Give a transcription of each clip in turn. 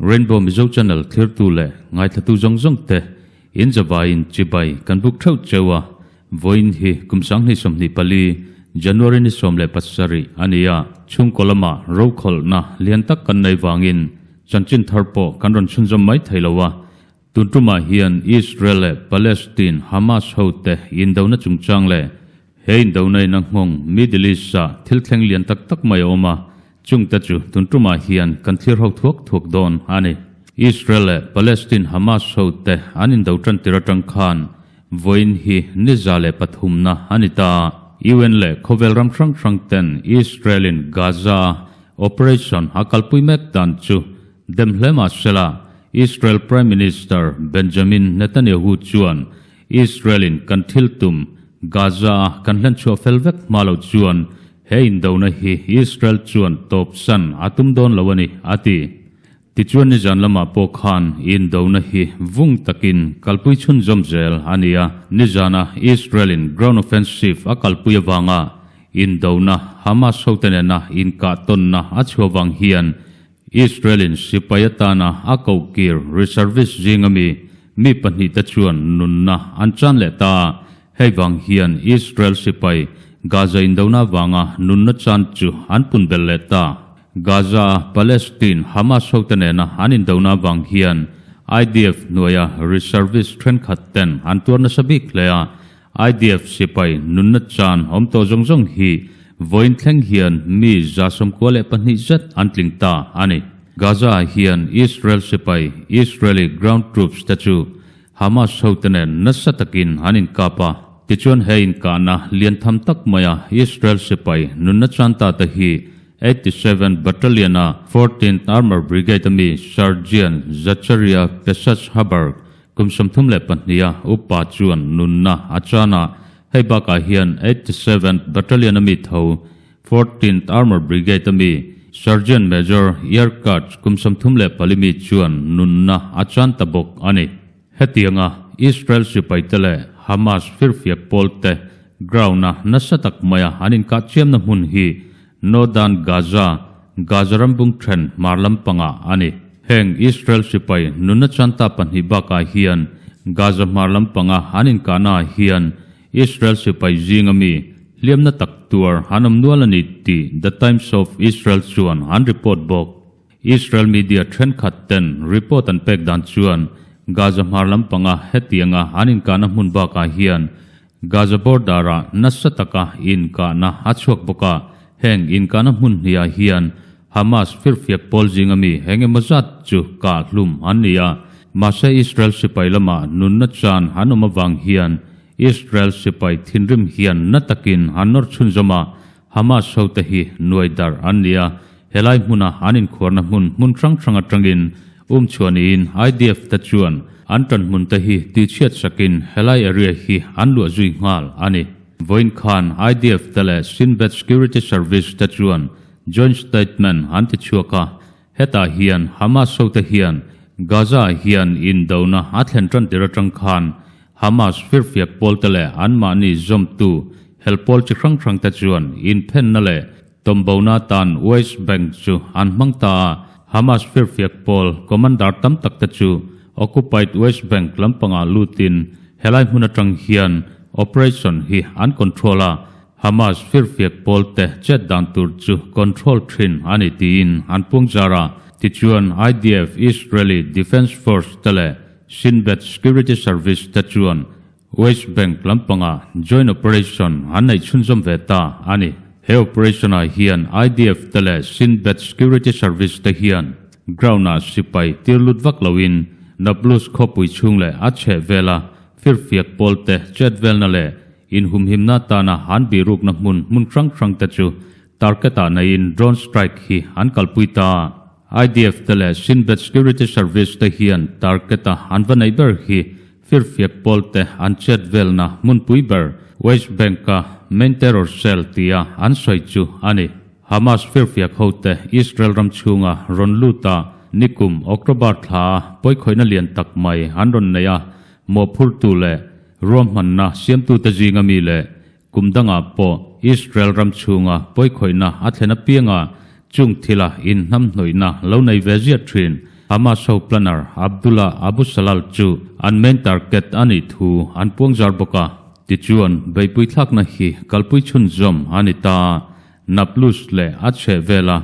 Rainbow Mizo Channel thlirtu leh ngaithlatu zawng zawng te in zavaiin chibai kan buk theuh cheu a, vawiin hi kum 2024 January ni 17 a ni a, chhungkaw lama rokhawlhna lian tak kan nei vangin chanchin thar pawh kan rawn chhunzawm mai thei lo a, tun tumah hian Israel leh Palestine Hamas ho te indona chungchang leh he indona in a nghawng Middle East-ah thil thleng lian tak tak mai a awm a, Chungte chu tun tumah hian kan thlir ho thuak thuak dawn a ni. Israel leh Palestine Hamas hote an indo tan tir atang khan vawiin hi ni 103na a ni ta. UN leh khawvel ram hrang hrang ten Israel in Gaza a operation a kalpui mek dan chu dem hle mah sela Israel Prime Minister Benjamin Netanyahu chuan Israel in kan thil tum Gaza a kan hlen chhuah fel vek hma lo chuan he indona hi Israel chuan tawp san a tum dawn lo a ni, a ti. Tichuan nizan lamah pawh khan indona hi vung takin kalpui chhunzawm zel a ni a, nizana Israel in ground offensive a kalpui avanga indona Hamas hote nena inkah tawnna a chhuah vang hian Israel in sipai atana a kohkir reservist zinga mi mi pahnihte chuan nunna an chan leh ta a, hei vang hian Israel sipai Gaza indona vanga nunna chan chu an pun belh leh ta. Gaza-a Palestine Hamas hote nena an indona vang hian IDF hnuaia reservist thenkhat ten an tuar nasa bik hle a, IDF sipai nunna chan awm tawh zawng zawng hi vawiin thleng hian mi 92 zet an tling ta a ni. Gaza-ah hian Israel sipai, Israeli ground troops, te chu Hamas hote nen nasa takin an inkap a. Tichuan he inkahna lian tham tak maia Israel sipai nunna chan ta te hi 87 Battalion-a 14th Armour Brigade-a mi Sergeant Zacharia Pesach Haberg Kum 32 a upa chuan nunna a chan a, hei bakah hian 87th Battalion a mi tho, 14th Armour Brigade a mi Sergeant Major Yarkach kum 34 mi chuan nunna a chan ta bawk a ni. Hetianga Israel sipaite leh Hamas firfiak pawlte ground-a nasa tak maia an inkah chiamna hmun hi Northern Gaza, Gaza ram bung then hmar lampangah a ni. Heng Israel sipai nunna chanta pahnih bakah hian Gaza hmar lampanga an inkahnaah hian Israel sipai zinga mi hliamna tak tuar an awm nual a ni tih The Times of Israel chuan an report bawk. Israel media thenkhat ten report an pek dan chuan Gaza hmar lampanga hetianga an inkahna hmun bakah hian Gaza border-ah nasa taka inkahna a chhuak bawk a, heng inkahna hmun hniah hian Hamas firfiak pawl zinga mi eng emaw zat chu kah hlum an ni a. Mahse Israel sipai lamah nunna chan an awm avang hian Israel sipai thinrim hian na takin an nawr chhunzawm a, Hamas hote hi nuai darh an ni a, helai hmuna an inkhuarna hmun hmun hrang hrang atangin um chhuah niin IDF te chuan an tan hmun te hi tihchhiat sakin helai area hi an luah zui nghal a ni. Vawiin khan IDF te leh Shin Bet Security Service te chuan joint statement an ti chhuak a, hetah hian Hamas hote hian Gaza-ah hian indona a thlen tan tir atang khan Hamas firfiak pawlte leh anmahni zawmtu hel pawl chi hrang hrangte chuan inphenna leh tawmbona atan West Bank chu an hmang ta a, Hamas firfiak pawl commander tam takte chu occupied West Bank lampangah lutin helai hmun atang hian operation hi an control a, Hamas firfiak pawlte chet dan tur chu control thin a ni tiin an pungzar a, tichuan IDF, Israeli Defence Force, te leh Shin Bet Security Service te chuan West Bank lampanga joint operation an neih chhunzawm ve ta a ni. He operation-ah hian IDF te leh Shin Bet Security Service te hian ground-ah sipai tir lut vak loin Nablus khawpui chhung leh a chheh vela firfiak pawl te chet velna leh inhumhimna atana an bihrukna hmun hmun hrang hrang te chu target-ah neiin drone strike hi an kalpui ta. IDF te leh Shin Bet Security Service te hian target-a an va neih ber hi firfiak pawl te an chet velna hmunpui ber West Bank-a main terror cell tia an sawi chu a ni. Hamas firfiak hote Israel ram chhunga rawn lut a, nikum October thla a pawikhawihna lian tak mai an rawn nei a, mawhphurtu leh ruahmanna siamtute zinga mi leh Kum dangah pawh Israel ram chhunga pawikhawihna a thlen apianga chung thila inhnamhnawihna lo nei ve ziah thin. Hamas ho planner Abdullah Abu Salal chu an main target a nih thu an puang zar bawk a. Tichuan, beihpui thlakna hi kalpui chhunzawm a ni ta. Nablus leh a chheh vela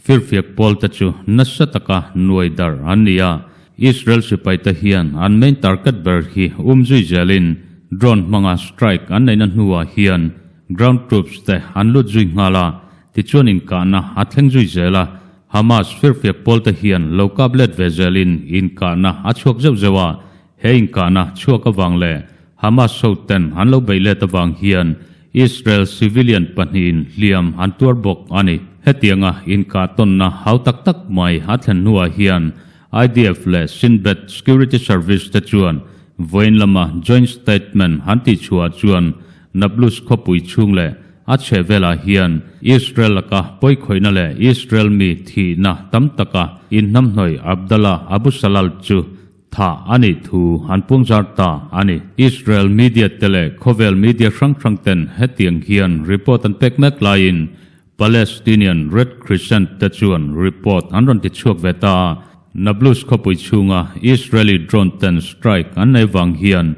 firfiak pawl te chu nasa taka nuai darh an ni a. Israel sipai te hian an main target ber hi umzui zelin drone hmanga strike an neihna hnuah hian ground troops te an lut zui nghal a. Tichuan inkahna a thleng zui zel a, Hamas firfiak pawl te hian lo kap let ve zelin inkahna a chhuak zeuh zeuh a, he inkahna chhuak avang leh Hamas ho ten an lo beih let avang hian Israel civilian pahnihin hliam an tuar bawk a ni. Hetianga inkah tawnna hau tak tak mai a thlen hnuah hian IDF leh Shin Bet Security Service te chuan vawiin lama joint statement an tihchhuah chuan Nablus khawpui chhung leh a chhehvelah hian Israel laka pawikhawihna leh Israel mi thihna tam taka inhnamhnawih Abdallah Abu Salal chu thah a nih thu an puangzar ta a ni. Israel media te leh khawvel media hrang hrang ten hetiang hian report an pek mek laiin Palestinian Red Crescent te chuan report an rawn ti chhuak ve ta a, Nablus khawpui chhunga Israeli drone ten strike an nei vang hian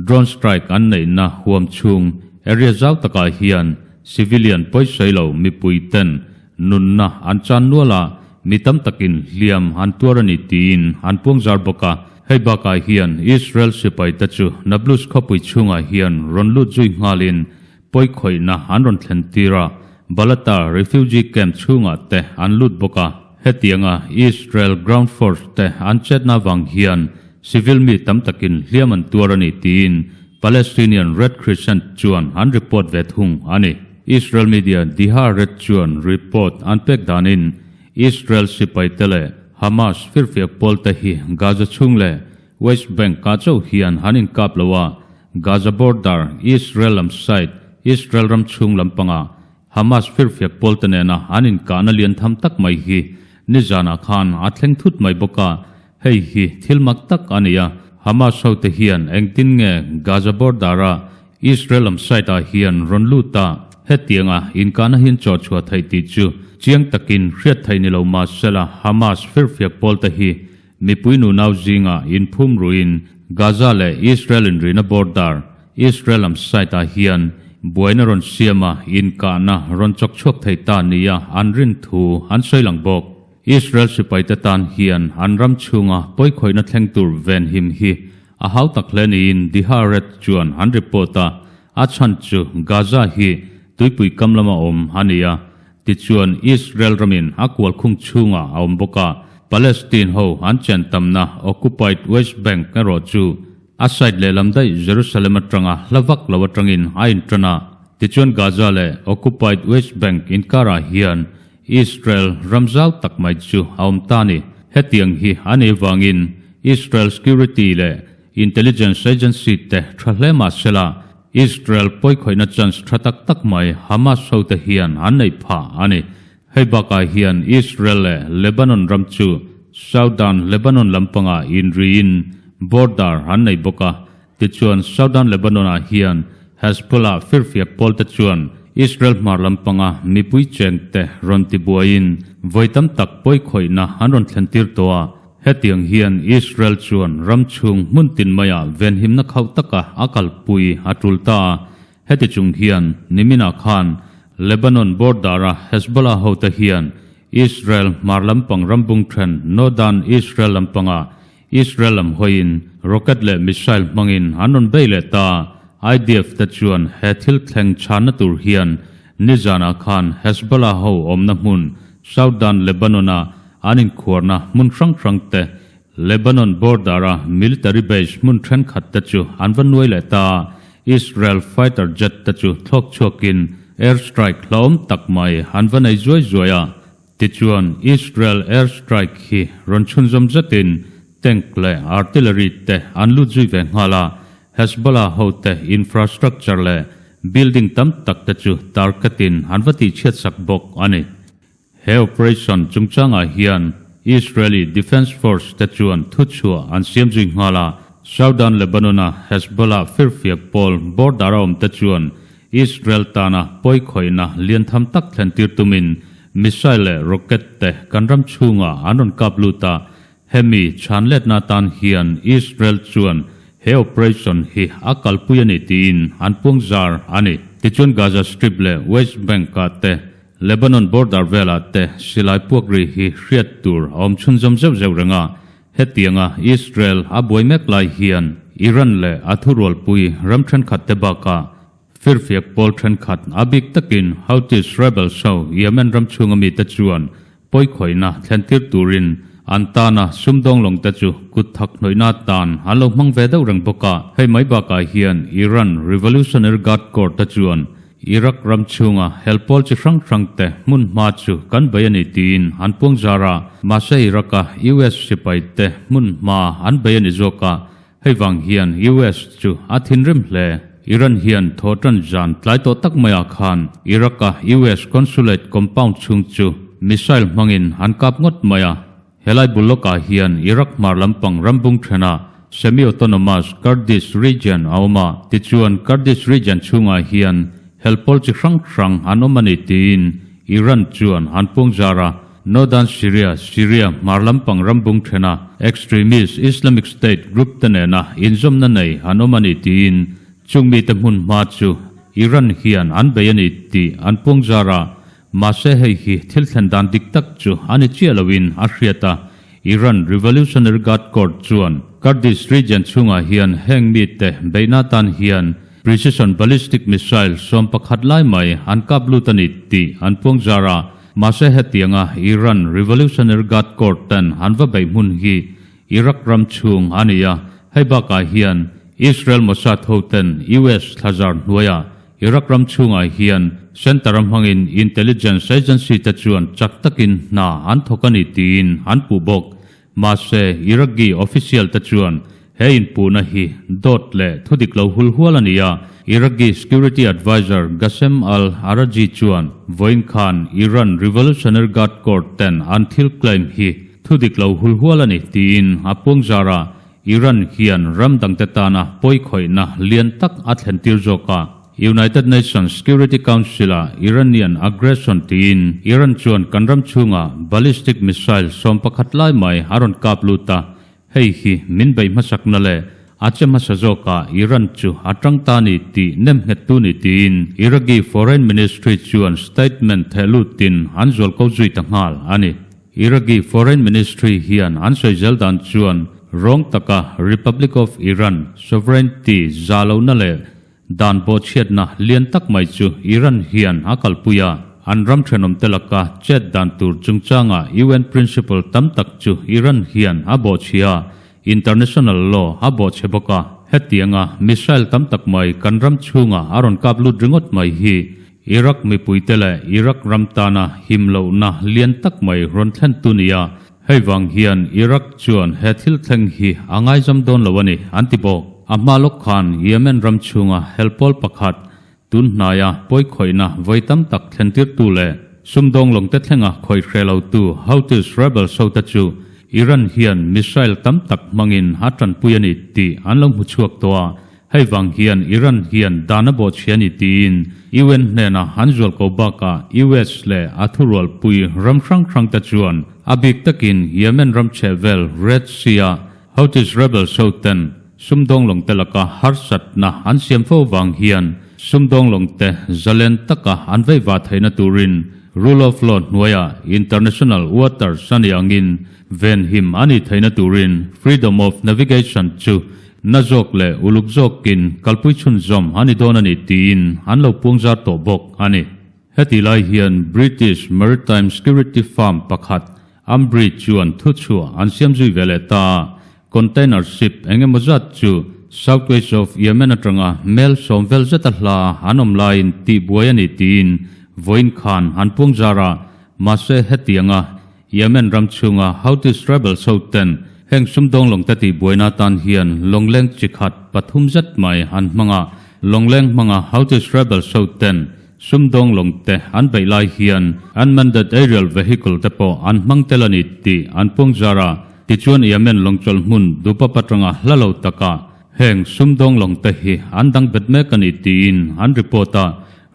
drone strike an neihna huam chhung area zau takah hian civilian pawisawi lo mipui ten nunna an chan nual a, mi tam takin hliam an tuar a ni tiin an puangzar bawk a. Hei bakah hian Israel sipai te chu Nablus khawpui chhungah hian rawn lut zui nghalin Pawikhawihna an rawn thlen tir a, Balata refugee camp chhungah te an lut bawk a. Hetianga Israel ground force te an chetna avang hian civil mi tam takin hliam an tuar a ni tiin Palestinian Red Crescent chuan an report ve thung a ni. Israel media Diha Red chuan report an pek danin Israel sipai te leh Hamas firfiak pawl te hi Gaza chhung leh West Bank ah chauh hian an inkap lo a, Gaza border, Israel lam side, Israel ram chhung lampangah Hamas firfiak pawlte nena an inkahna lian tham tak mai hi nizanah khan a thleng thut mai bawk a, hei hi thil mak tak a ni a, Hamas hote hian engtin nge Gaza border-a Israel lam side-ah hian rawn lut a, hetianga inkahna hi an chawhchhuah theih tih chu chiang takin hriat theih ni lo mahsela Hamas firfiak pawlte hi Mipui nunau zingah inphum ruin Gaza leh Israel inrina border, Israel lam side ah hian buaina rawn siam a, inkahna rawn chawk chhuak thei ta nia an rin thu an sawi lang bawk. Israel sipaite tan hian an ram chhunga pawikhawihna thleng tur venhim hi a hau tak hle niin The Haaretz chuan an report a, a chhan chu Gaza hi tuipui kam lama awm a ni a, Tichuan, Israel ramin a kualkhung chhungah a awm bawk a, Palestine ho an chen tamna occupied West Bank erawh chu a side lehlam daih Jerusalem atanga hla vak lo atangin a intan a. Tichuan Gaza leh occupied West Bank inkarah hian Israel ram zau tak mai chu a awm ta a ni. Hetiang hi a nih vangin Israel security leh Intelligence agency te tha hle mah sela, Israel pawikhawihna chance tha tak tak mai Hamas hote hian an neih phah a ni. Hei bakah hian Israel leh Lebanon ram chu Southern Lebanon lampangah inriin border an nei bawk a. Tichuan Southern Lebanon-ah hian Hezbollah firfiak pawlte chuan Israel hmar lampanga mipui chengte rawn tibuaiin vawi tam tak pawikhawihna an rawn thlentir tawh a. Hetiang hian Israel chuan ram chhung hmun tin maiah venhimna khauh taka a kalpui a tul ta a. Heti chung hian niminah khan Lebanon border-a Hezbollah hote hian Israel hmar lampang rambung then Northern Israel lampangah Israel lam hawiin rocket leh missile hmangin an rawn bei leh ta. IDF te chuan he thil thleng chhanna tur hian nizanah khan Hezbollah ho awmna hmun Southern Lebanon-a An inkhuarna hmun hrang hrang te, Lebanon border-a military base hmun thenkhat te chu an va nuai leh ta a, Israel fighter jet te chu thlawk chhuakin air strike hlauhawm tak mai an va nei zuai zuai a. Tichuan, Israel air strike hi rawn chhunzawm zetin tank leh artillery te an lut zui ve nghal a, Hezbollah hote infrastructure leh building tam tak te chu target-in an va tihchhiatsak bawk a ni. He operation chungchangah hian Israeli Defence Force te chuan thuchhuah an siam zui nghal a, Southern Lebanon-a Hezbollah firfiak pawl border-a awm te chuan Israel tana pawikhawihna lian tham tak thlentir tumin missile leh rocket te kan ram chhungah an rawn kap lut a. Hemi chhanletna atan hian Israel chuan he operation hi a kalpui a ni tiin an puangzar a ni. Tichuan Gaza Strip leh West Bank-ah te, Lebanon border velah te silai puak ri hi hriat tur a awm chhunzawm zeuh zeuh reng a. Hetianga Israel a buai mek lai hian Iran leh a thurualpui ram thenkhat te bakah Firfiak pawl thenkhat a bik takin Houthis rebels ho Yemen ram chhunga mite chuan pawikhawihna thlentir turin an tana sumdawng lawng te chu kut thak hnawihna atan an lo hmang ve deuh reng bawk a. Hei mai bakah hian Iran Revolutionary Guard Corps te chuan Iraq ram chhunga hel pawl chi hrang hrang te hmun hma chu kan bei a ni tiin an puang zar a, mahse Iraq-a US sipai te hmun hma an bei a ni zawk a. Hei vang hian US chu a thinrim hle. Iran hian thawhtan zan tlai tawh tak maiah khan Iraq-a US consulate compound chhung chu missile hmangin an kap ngawt mai a. Helai bul lawkah hian Iraq hmar lampang rambung thenah semi-autonomous Kurdish region a awm a. Tichuan Kurdish region chhungah hian hel pawl chi hrang hrang an awm a ni tiin Iran chuan an puangzar a. Northern Syria, Syria hmar lampang rambung thena extremist Islamic State group te nena inzawmna nei an awm a ni tiin chung mite hmun hma chu Iran hian an bei a ni tih an puangzar a, mahse hei hi thil thlen dan dik tak chu a ni chiah loin a hriat a. Iran Revolutionary Guard Corps chuan Kurdish region chhungah hian heng mite beihna atan hian precision ballistic missile 11 lai mai an kap lut a ni tih an puangzar a. Mahse hetianga Iran Revolutionary Guard Corps ten an va beih hmun hi Iraq ram chhung a ni a, hei bakah hian Israel Mossad ho ten US thlazar hnuaiah Iraq ram chhungah hian center a hmangin intelligence agency te chuan chak takin hna an thawk a ni tiin an puh bawk. Mahse, Iraqi official te chuan he inpuhna hi dawt leh thudik lo hul hual a ni a, Iraqi security adviser Gassem al-Araji chuan vawiin khan Iran Revolutionary Guard Corps ten an thil claim hi thudik lo hul hual a ni tiin a puangzar a, Iran hian ram dangte tana pawikhawihna lian tak a thlentir zawk a. United Nations Security Council-a Iranian aggression tiin Iran chuan kan ram chhunga ballistic missile 11 lai mai a rawn kap lut a, hei hi min beih hmasakna leh a che hmasa zawkah Iran chu a tang ta ni tih nemnghettu ni tiin Iraqi Foreign Ministry chuan statement theh lutin an zual ko zui ta nghal a ni. Iraqi Foreign Ministry hian an sawi zel dan chuan rawng taka Republic of Iran sovereignty za lohna leh Dan bawhchhiatna lian tak mai chu Iran hian a kalpui a, an ram thenawmte laka chet dan tur chungchanga UN principle tam tak chu Iran hian a bawhchhia a, international law a bawhchhe bawk a. Hetianga missile tam tak mai kan ram chhunga a rawn kap lut ringawt mai hi Iraq mipuite leh Iraq ram tana him lohna lian tak mai rawn thlen tu nia Hei vang hian Iraq chuan he thil thleng hi a ngaizam dawn lo a ni, an ti bawk. A hma lawk khan Yemen ram chhunga helpawl pakhat tun hnaia pawikhawihna vawi tam tak thlentirtu leh sumdawng lawngte thlenga khawih hre lotu Houthis rebels hote chu Iran hian missile tam tak hmangin a tanpui a ni tih an lo hmu chhuak tawh a. Hei vang hian Iran hian dan a bawhchhia a ni tiin UN hnena an zual ko bakah US leh a thurualpui ram hrang hrang te chuan a bik takin Yemen ram chhehvel Red Sea-a Houthis rebels ho ten sumdawng lawng te laka harsatna an siam fo vang hian sumdawng lawng te zalen taka an veivah theihna turin rule of law hnuaiah international waters a nih angin venhim a nih theihna turin freedom of navigation chu Na zawk leh uluk zawkin kalpui chhunzawm a ni dawn a ni tiin an lo puangzar tawh bawk a ni. Heti lai hian British Maritime Security firm pakhat Ambrey chuan thuchhuah an siam zui ve leh ta a, container ship eng emaw zat chu Southwest of Yemen atanga mel 10 vel zeta hla an awm laiin tihbuai a ni tiin vawiin khan an puangzar a, mahse hetianga Yemen ram chhunga Houthis rebels ho ten heng sumdawng lawngte tih buaina atan hian lawngleng chi khat pathum zet mai an hmang a, lawngleng hmanga Houthis rebels ho ten sumdawng lawngte an beih lai hian unmanned aerial vehicle te pawh an hmang tel a ni tih an puangzar a, tichuan Yemen lawngchawlh hmun Dubab atanga hla lo takah heng sumdawng lawngte hi an dang bet mek a ni tiin an report a.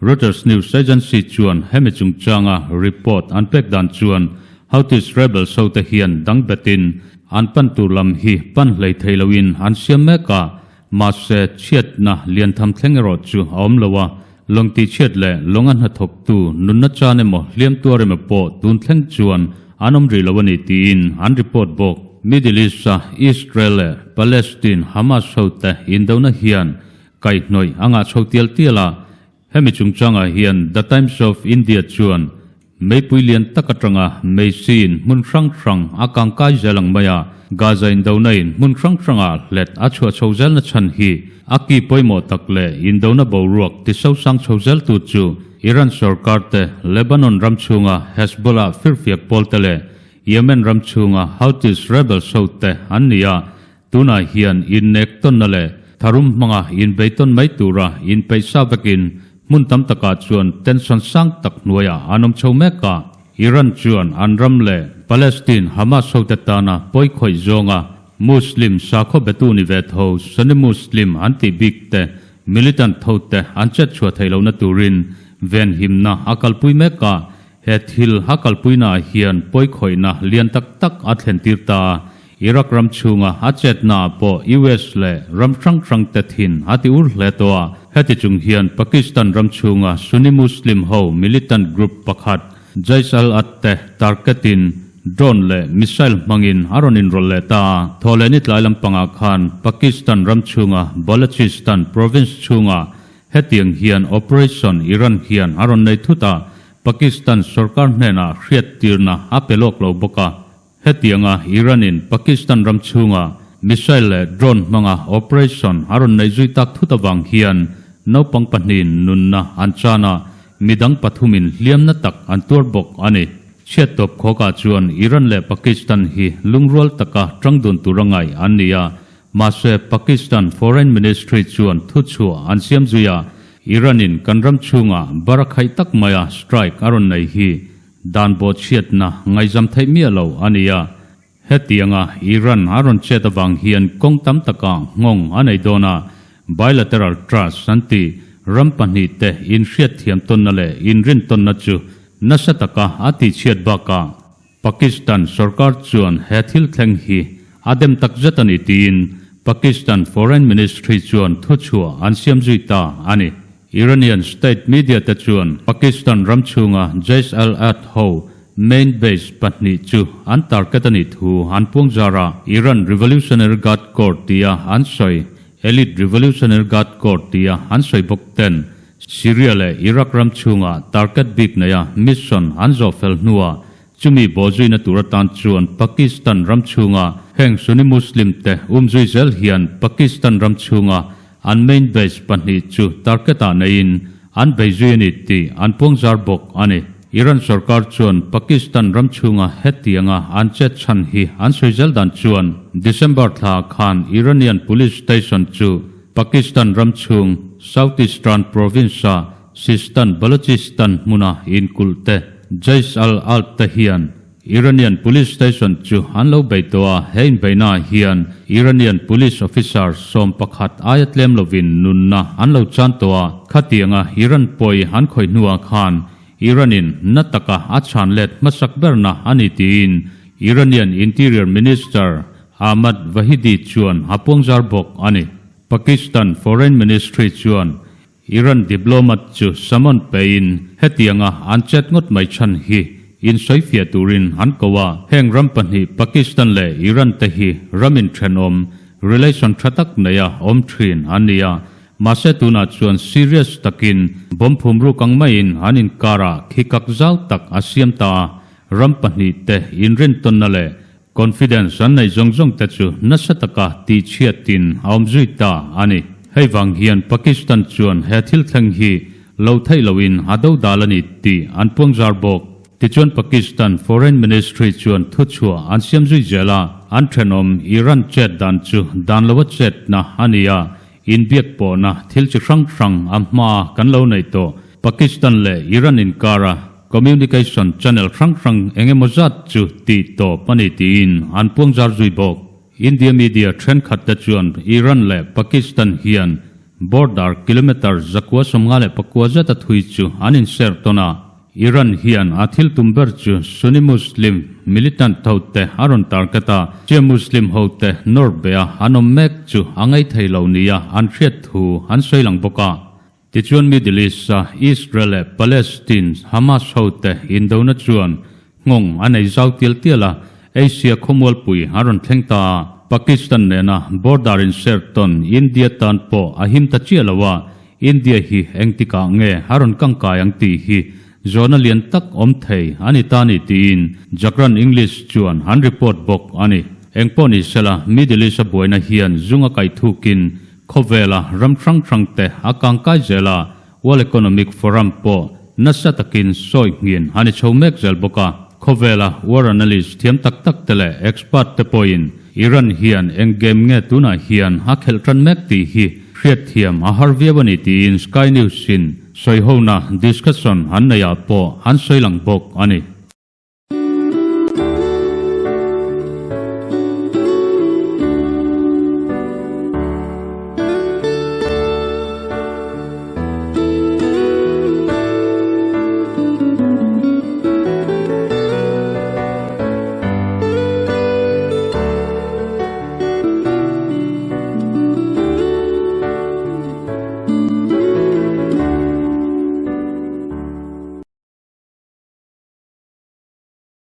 Reuters news agency chuan hemi chungchanga report an pek dan chuan Houthis rebels hote hian dang betin an pan tur lam hi pan hlei thei loin an siam mek a, mahse chhiatna lian tham thleng erawh chu a awm lo a, lawng tihchhiat leh lawnga hnathawktu nunna chan emaw hliam tuar emaw pawh tun thleng chuan an awm rih lo a ni tiin an report bawk. Middle East-a Israel leh Palestine Hamas hote indona hian kaihhnawih a ngah chho tial tial a, Hemi chungchangah hian The Times of India chuan meipui lian tak atanga meisiin hmun hrang hrang a kangkai zel ang mai a, Gaza indona in hmun hrang hrangah hlet a chhuah chho zelna chhan hi a ki pawimawh tak leh indona boruak tisosang chho zeltu chu Iran sorkar te, Lebanon ram chhunga Hezbollah firfiak pawl te leh Yemen ram chhunga Houthis rebels ho te an ni a. Tunah hian innek tawnna leh tharum hmanga inbeitawn mai tura inpeih sa vekin hmun tam takah chuan tension sang tak hnuaiah an awm chho mek a. Iran chuan an ram leh Palestine Hamas hote tana pawi khawih zawnga Muslim sakhaw betu ni ve tho Sunni Muslim an tih bik te militant hote an chet chhuah theih lohna turin venhimna a kalpui mek a. He thil a kalpuinaah hian pawi khawihna lian tak tak a thlentir ta a. Iraq ram chhunga a chetnaah pawh US leh ram hrang hrang te thin a ti ur hle tawh a. Heti chung hian Pakistan ram chhunga Sunni Muslim ho militant group pakhat Jaish al-Adl te target-in drone leh missile hmangin a rawn inrawlh leh ta a. Thawhlehni tlai lampangah khan Pakistan ram chhunga Balochistan province chhungah hetiang hian Operation Iran hian a rawn nei thut a, Pakistan sorkar hnenah hriattirna a pe lawk lo bawk a. Hetianga Iran-in Pakistan ram chhunga missile leh drone hmanga operation a rawn nei zui tak thut avang hian naupang pahnihin nunna an chan a, midang pathumin hliamna tak an tuar bawk a ni. Chhiat tawp khawkah chuan Iran leh Pakistan hi lungrual taka tangdun tura ngaih an ni a, mahse Pakistan Foreign Ministry chuan thuchhuah an siam zui a, Iran-in kan ram chhunga barakhaih tak maia strike a rawn nei hi Dan bawhchhiatna ngaihzam theih miah lo a ni a, hetianga Iran a rawn chet avang hian kawng tam takah nghawng a nei dawn a, bilateral trust an ti, ram pahnihte inhriatthiam tawnna leh inrintawnna chu nasa taka a tihchhiat bakah Pakistan sorkar chuan he thil thleng hi a dem takzet a ni tiin Pakistan Foreign Ministry chuan thuchhuah an siam zui ta a ni. Iranian state media te chuan Pakistan ram chhunga Jaish al-Adl ho main base pahnih chu an target a nih thu an puang zar a. Iran Revolutionary Guard Corps tia an sawi Elite Revolutionary Guard Corps tia an sawi bawk ten Syria leh Iraq ram chhunga target bik neia mission an zawh fel hnuah chumi bawhzuina tur atan chuan Pakistan ram chhunga heng Sunni Muslim te umzui zel hian Pakistan ram chhunga An main base pahnih chu target-ah neiin an bei zui a ni tih an puangzar bawk a ni. Iran sorkar chuan Pakistan ram chhunga hetianga an chet chhan hi an sawi zel dan chuan December thla khan Iranian police station chu Pakistan ram chhung South Eastern province-a Sistan Balochistan hmuna inkulh te Jaish al-Adl te hian Iranian police station chu an lo bei tawh a, he inbeihnaah hian Iranian police officer 11 aia tlem lovin nunna an lo chan tawh a, khatianga Iran pawi an khawih hnuah khan Iran-in na taka a chhan let hmasak berna a ni tiin Iranian Interior Minister Ahmad Vahidi chuan a puangzar bawk a ni. Pakistan Foreign Ministry chuan Iran diplomat chu summon pein hetianga an chet ngawt mai chhan hi insawifiah turin an ko a. Heng ram pahnih Pakistan leh Iran te hi ram inthenawm, relation tha tak neia awm thin an ni a. Mahse tunah chuan serious takin bomb phum ruk ang maiin an inkarah khi kak zau tak a siam ta a. Ram pahnih te inrintawnna leh Confidence an neih zawng zawng te chu nasa taka tihchhiatin a awm zui ta a ni. Hei vang hian Pakistan chuan he thil thleng hi lo theih loin a do dal a ni tih an puangzar bawk. Tichuan Pakistan Foreign Ministry chuan thuchhuah an siam zui zel a, an thenawm Iran chet dan chu dan loa chetna a ni a, inbiak pawhna thil chi hrang hrang a hmaa kan lo neih tawh Pakistan leh Iran inkara Communication channel hrang hrang eng emaw zat chu tih tawp a ni tiin an puangzar zui bawk. India media thenkhat te chuan Iran leh Pakistan hian border kilometre 154 zeta thui chu an inser tawn a. Iran hian a thil tum ber chu Sunni Muslim militant hote a rawn target a, Shia Muslim hote nawr beh a an awm mek chu a ngei thei lo nia an hriat thu an sawi lang bawk a. Tichuan Middle East-a Israel leh Palestine Hamas hote indona chuan nghawng a nei zau tial tial a, Asia khawmualpui a rawn thleng ta a, Pakistan nena border inser tawn India tan pawh a him ta chiah lo a, India hi engtikah nge a rawn kangkai ang tih hi zawhna lian tak awm thei a ni ta ni tiin Jagran English chuan an report bawk a ni. Engpawh ni sela Middle East a buaina hian zung a kaih thukin khawvela ram hrang hrang te a kangkai zel a, World Economic Forum pawh nasa takin sawi nghin a ni chho mek zel bawk a. Khawvela war analyst thiam tak tak te leh expert te pawhin Iran hian eng game nge tunah hian a khelh tan mek tih hi hriatthiam a har viau a ni tiin Sky News in sawihona discussion an neihah pawh an sawi lang bawk a ni.